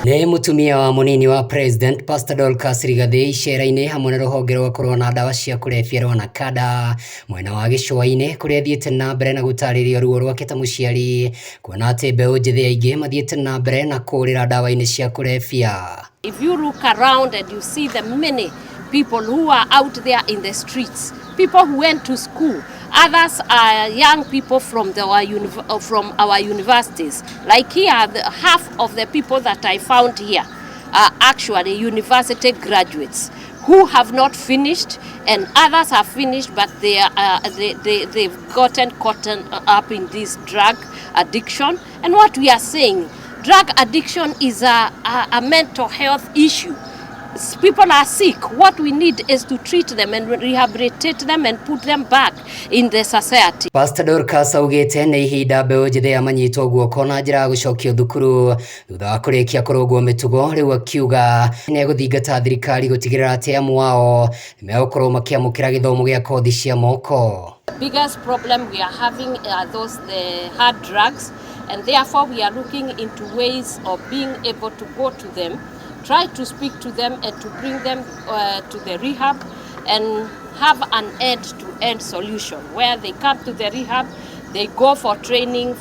Nĩ mũtumia wa mũnini wa President Pastor Dorcas Rigathi icera-inĩ hamwe na rũhonge rwa kũrũa na ndawa cia kũrebia rwa NACADA mwena wa gĩcũa-inĩ kũrĩa athiĩte na mbere na gũtarĩria ruo rwake ta mũciari kuona atĩ mbeũ njĩthĩ aingĩ mathiĩte na mbere na kũũrĩra ndawa-inĩ cia kũrebia. If you look around and you see the many people who are out there in the streets, people who went to school, others are young people from our universities. Like here, half of the people that I found here are actually university graduates who have not finished, and others have finished, but they are, they, they've gotten caught up in this drug addiction. And what we are saying, drug addiction is a mental health issue. People are sick. What we need is to treat them and rehabilitate them and put them back in the society. Pastor Dorcas augĩte nĩ ihinda mbeũ njĩthĩ amanyitwo guoko na njĩra ya gũcokio thukuru thutha wa kũrĩkia kũrũngwo mĩtugo. Rĩu akiuga nĩ egũthingata thirikari gũtigĩrĩra atĩ amwe ao nĩ megũkorwo makĩamũkĩra gĩthomo gĩa kothi cia moko. The biggest problem we are having are those the hard drugs, and therefore we are looking into ways of being able to go to them, try to speak to them and to bring them to the rehab and have an end-to-end solution where they come to the rehab, they go for training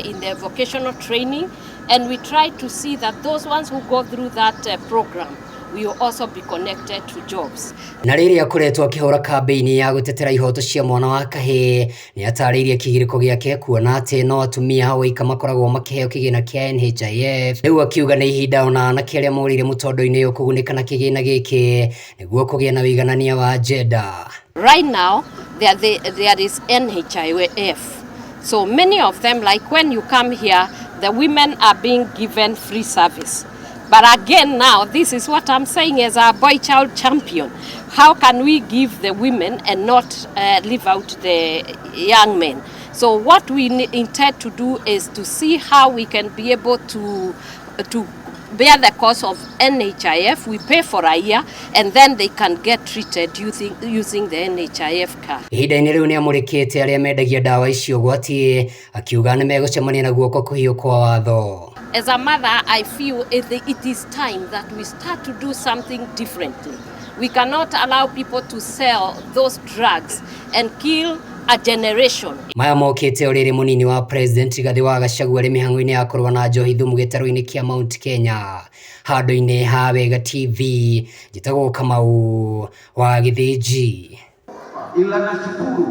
in the vocational training, and we try to see that those ones who go through that program will also be connected to jobs. Na rĩrĩa akoretwo akĩhũra kambĩini ya gũtetera ihoto cia mwana wa kahĩĩ, nĩ atarĩirie kĩgirĩko gĩake kuona atĩ no atumia oika makoragwo makĩheo kĩgĩna kĩa NHIF. Rĩu akiuga nĩ ihinda ona anake arĩa morĩire mũtondo-inĩ ũyũ kũgunĩka na kĩgĩna gĩkĩ nĩguo kũgĩe na ũiganania wa gender. Right now, there is NHIF. So many of them, like when you come here, the women are being given free service. But again, now, this is what I'm saying as a boy child champion. How can we give the women and not leave out the young men? So what we intend to do is to see how we can be able to bear the cost of NHIF. We pay for a year and then they can get treated using the NHIF card. Ihinda-inĩ rĩu nĩ amũrĩkĩte arĩa mendagia ndawa icio ũgwati, akiuga nĩ megũcemania na guoko kũhiũ kwa watho. As a mother, I feel it is time that we start to do something differently. We cannot allow people to sell those drugs and kill a generation. Maya mokĩte o rĩrĩ mũnini wa President Rigathĩ wa Gachagua arĩ mĩhang'o-inĩ ya kũrũa na njohi thumu gĩtarũ-inĩ kĩa Mount Kenya. Handũ-inĩ ha Wega TV, njĩtagwo Kamau wa Gĩthĩnji. Ila nashukuru.